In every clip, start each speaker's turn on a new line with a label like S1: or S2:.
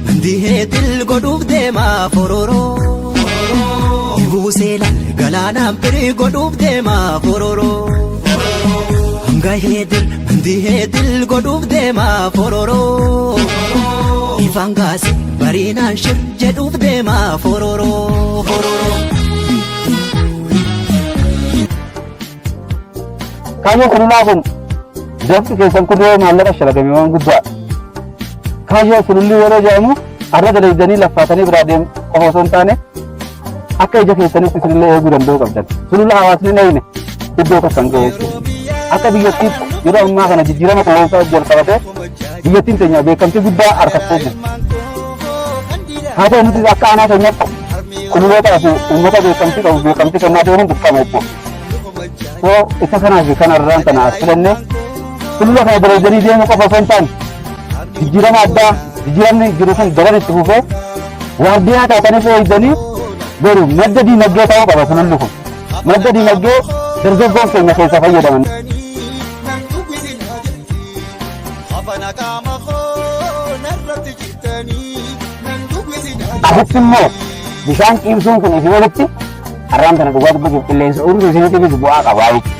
S1: Mandihee dil godhuuf deemaa fororoo. Ibuu seelal galaanaan firii godhuuf deemaa fororoo. Hanga heedil mandihee dil godhuuf deemaa fororoo. Ifaan gaase bariinaan shir jedhuuf deemaa fororoo fororoo.
S2: Kaayyoon sululaa kun dafqi keessan kun yoo maallaqa shalagame waan guddaa. Kaayyoo sululli yeroo jedhamu har'a dalaydanii laffaatanii biraa deemu qofa osoo hin taane akka ija keessanitti isinillee eeguu danda'uu qabdan. Sulula hawaasni hin eegne iddoo takka hin gahu jechuudha. Akka biyyattiitti yeroo ammaa kana jijjiirama qilleensaa wajjin wal qabatee biyyattiin teenya beekamtii guddaa argattee jirti. Haa ta'u nuti akka aanaa keenyatti sululoota fi uummata beekamtii qabu beekamtii kennaa deemuun dirqama jechuudha. So isa kanaaf kanarraan kana as filannee sulula kana dalaydanii deemuu qofa osoo hin taane jijjiirama addaa jijjiiramni jiru kun daran itti fufee waardiyaa taatanii eegdanii garuu madda diinagdee ta'uu qaba sululli kun. Madda diinagdee dargaggoon keenya keessa fayyadaman. Asitti immoo bishaan ciibsuun kun isin olitti har'aan kana dhugaa dubbachuuf qilleensa urguu isinitti fidu bu'aa qaba jechuudha.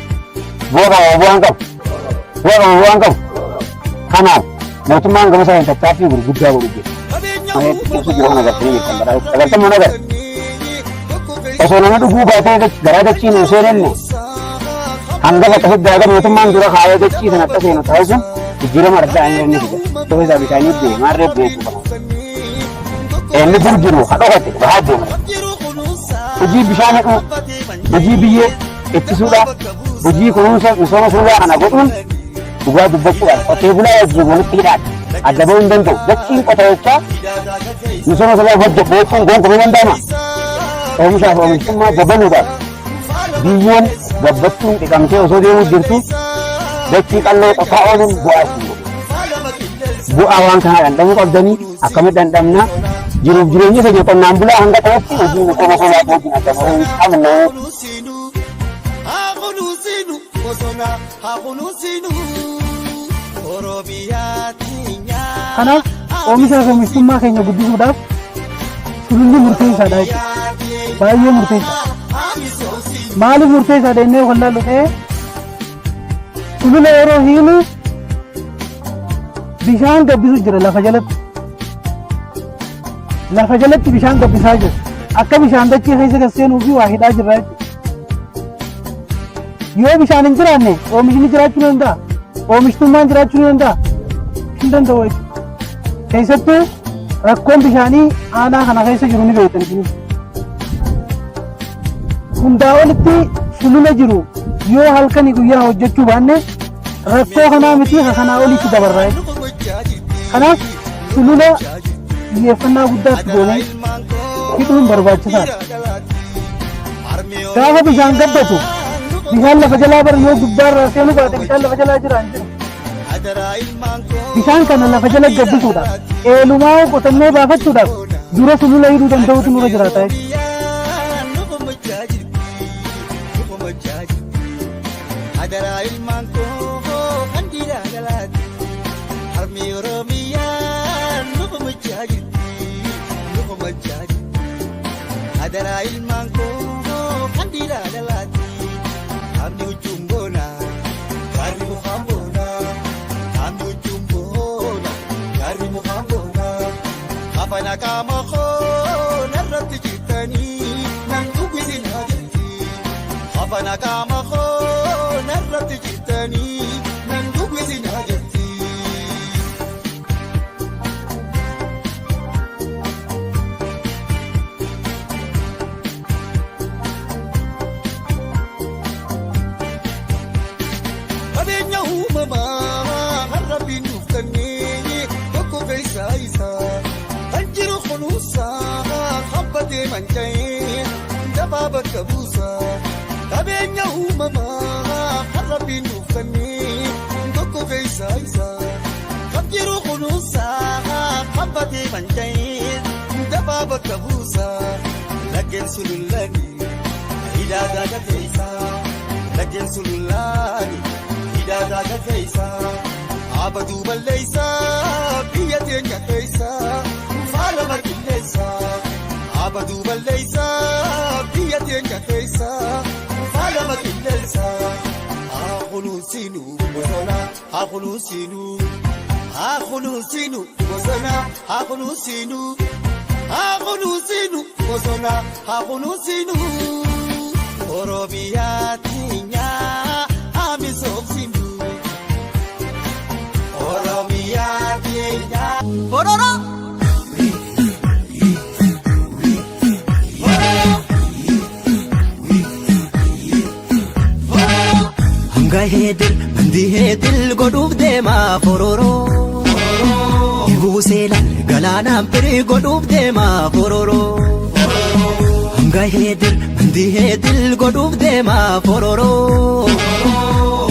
S2: Bu'aa qaba bu'aan qabu. Bu'aa qaba bu'aan qabu. Kanaaf mootummaan gama isaatiin tattaaffii gurguddaa godhu jira. Mana ibsu jiru kana agartanii jirtan agartan mana agartan. Osoo nama dhuguu baatee garaa dachii nuu seenenne hanga bakka fiddaa gara mootummaan dura kaayee dachii sana akka seenu taasisuun jijjiirama addaa inni inni fida. Tokko isaa bishaanii deema maarree beeku kana. Inni dur jiru ha dhokate bahaa deema. Hojii bishaan hidhuu, hojii biyyee ittisuudha, hojii kunuunsa misooma sululaa kana godhuun dhugaa dubbachuudhaan qotee bulaa wajjin walitti hidhaan adda bahuu hin danda'u. Dachiin qotayochaa misooma sululaa hojjedhu jechuun gonkumaa hin danda'ama. Oomishaaf oomishtummaa dabaluudhaaf biyyeen gabbattuun dhiqamtee osoo deemuu jirtu dachii qalloo qotaa ooluun bu'aa isin godhu. Bu'aa waan kanaa dhandhamuu qabdanii akkamitti dhandhamna jiruuf jireenyi keenya qonnaan bulaa hanga ta'etti hojii misooma sululaa wajjin adda bahuu hin qabnu.
S3: Kanaaf oomishaa fi oomishtummaa keenya guddisuudhaaf sululli murteessaadha jechuudha. Baay'ee murteessaadha. Maaliif murteessaadha jennee kan laallu ta'e sulula yeroo hiinu bishaan gabbisu jira lafa jalatti. Lafa jalatti bishaan gabbisaa jira. Akka bishaan dachee keessa gad seenuu fi waa hidhaa jirra jechuudha. Yoo bishaan hin jiraanne oomishni jiraachuu ni danda'a. Oomishtummaan jiraachuu ni danda'a. Hin danda'u jechuudha. Keessattuu rakkoon bishaanii aanaa kana keessa jiru ni beektan isinis. Hundaa olitti sulula jiru yoo halkanii guyyaa hojjechuu baanne rakkoo kanaa miti kanaa olitti dabarraa jechuudha. Kanaaf sulula xiyyeeffannaa guddaatti goonee hidhuun barbaachisaadha. Gaafa bishaan gabbatu bishaan lafa jalaa bara yoo gubbaarraa seenuu baate bishaan lafa jalaa jira hin jiru. Bishaan kana lafa jala gabbisuudhaaf eelumaa qotannee baafachuudhaaf dura sulula hidhuu danda'utu nurra jiraata jechuudha.
S1: Adaraa ilmaan koo kan dhiiraa galaati. Harmi Oromiyaa nu gumachaa jirti. Nu gumachaa jirti. Adaraa ilmaan koo kan dhiiraa galaati. Qaamni huccuun boona. Gaarri mukaan boona. Qaamni huccuun boona. Gaarri mukaan boona. Kafana qaama koo narratti jirtanii nan uwwisinaa jirti. Kafana qaama koo narratti jirtanii nan uwwisinaa jirti. Qabeenya uumamaa kan rabbiin nuuf kennee tokko keessaa isaa kan jiru kunuunsaa habbatee manca'ee dafaa bakka buusaa. Qabeenya uumamaa kan rabbiin nuuf kennee tokko keessaa isaa kan jiru kunuunsaa habbatee manca'ee dafaa bakka buusaa. Laggeen sululanii hidhaa daaga keessaa. Laggeen sululaani hidhaa daaga keessaa. Abaduu balleessaa biyya teenya keessaa. Baduu balleessaa biyya teenya keessa faalama qilleensaa. Haa kunuunsinu bosona haa kunuunsinu haa kunuunsinu bosona haa kunuunsinu haa kunuunsinu bosona haa kunuunsinu. Oromiyaa teenyaa haa misoomsinu. Oromiyaa teenyaa.
S4: Fororo! Hanga heedil mandi heedil godhuuf deemaa fororoo. Ibuu seelaan galaanaan firii godhuuf deemaa fororoo. Hanga heedil mandi heedil godhuuf deemaa fororoo.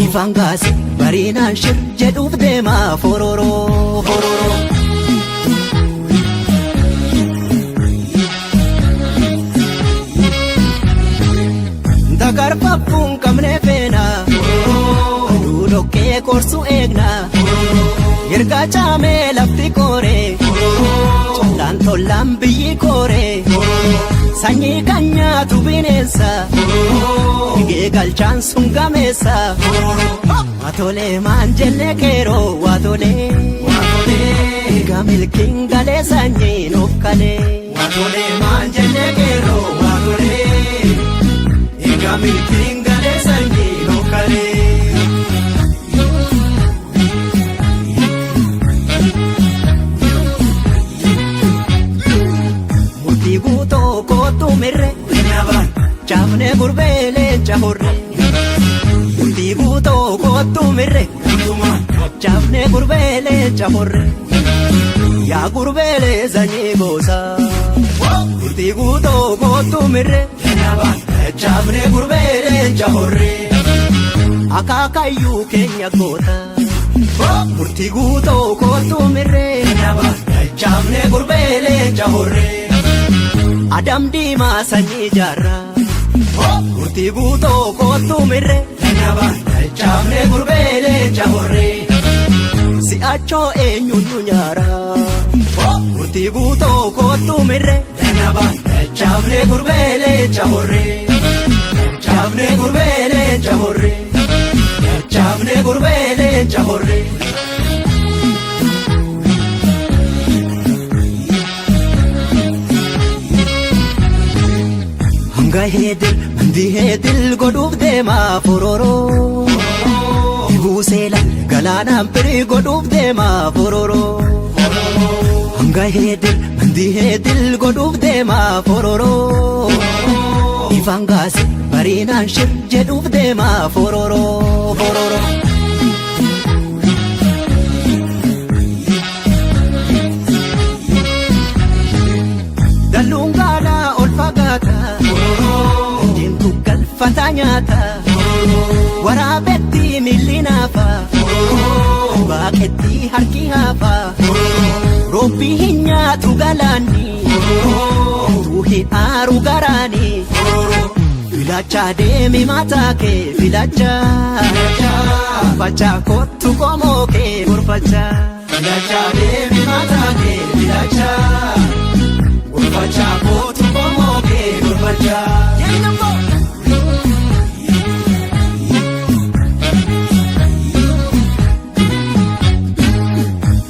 S4: Ifaan gaase bariinaan shir jedhuuf deemaa fororoo fororoo. Dagarfaffuun qabnee feena. Aduu dhoqqee korsu eegna. Erga caamee lafti koore. Collaan tollaan biyyi koore. Sanyii kan nyaatu bineensa. Dhigee galchaan sun gameessa. Waatolee maan jenne qeeroo waatolee. Erga milkiin galee sanyiin of kalee. Waatolee maan jenne qeeroo waatolee. Erga milkiin galee sanyiin of kalee. Murtii guutoo kootu mirre. Chaafne gurbee leenca horre. Murtii guutoo kootu mirre. Chaafne gurbee leenca horre. Yaa gurbee sanyii goosa. Murtii guutoo kootu mirre. Chaafne gurbee leenca horre. Akaakayyuu keenya goota. Murtii guutoo kootu mirre. Chaafne gurbee leenca horre. Adam diimaa sanyii jaarraa. Murtii guutoo kootu mirre. Chaafne gurbee leenca horre. Si'achoo eenyuun nu nyaara. Murtii guutoo kootu mirre. Chaafne gurbee leenca horre. Chaafne gurbee leenca horre. Chaafne gurbee leenca horre. Hanga heedil mandi heedil godhuuf deemaa fororoo. Ibuu seelaan galaanaan firii godhuuf deemaa fororoo. Hanga heedil mandi heedil godhuuf deemaa fororoo. Ifaan gaase bariinaan shir jedhuuf deemaa fororoo fororoo. Dalluun gaalaa ol fagaata. Diimtuu galfataa nyaata. Waraabetti miilli naafa. Baaqetti harki haafa. Roobbi hin nyaatu galaanni. Tuu hin aaru garaani. Filachaa deemi mataa kee filachaa. Gorfachaa kottu qomoo kee gorfachaa. Filachaa deemi mataa kee filachaa. Gorfachaa kottu qomoo kee gorfachaa.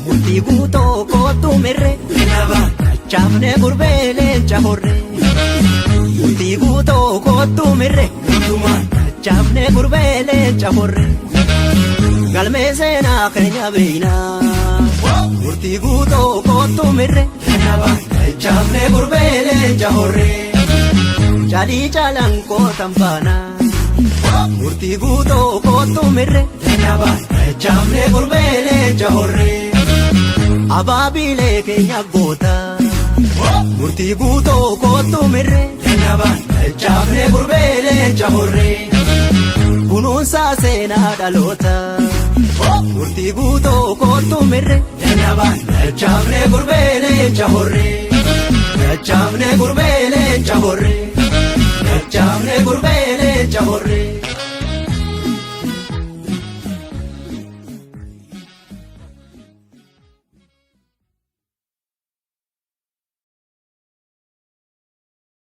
S4: Murtii guutoo kottu mirre. Chaafne gurbee leenca horre. Murtii guutoo kottu mirre. Chaafne gurbee leenca horre. Galmee seenaa keenya beeknaa. Murtii guutoo kottu mirre. Chaafne gurbee leenca horre. Caalii caalaan kootan baana. Murtii guutoo kottu mirre. Chaafne gurbee leenca horre. Abaabilee keenya goota. Murtii guutoo kottu mirre. Chaafne gurbee leenca horre. Kunuunsaa seenaa dhaloota. Murtii guutoo kottu mirre. Chaafne gurbee leenca horre. Chaafne gurbee leenca horre.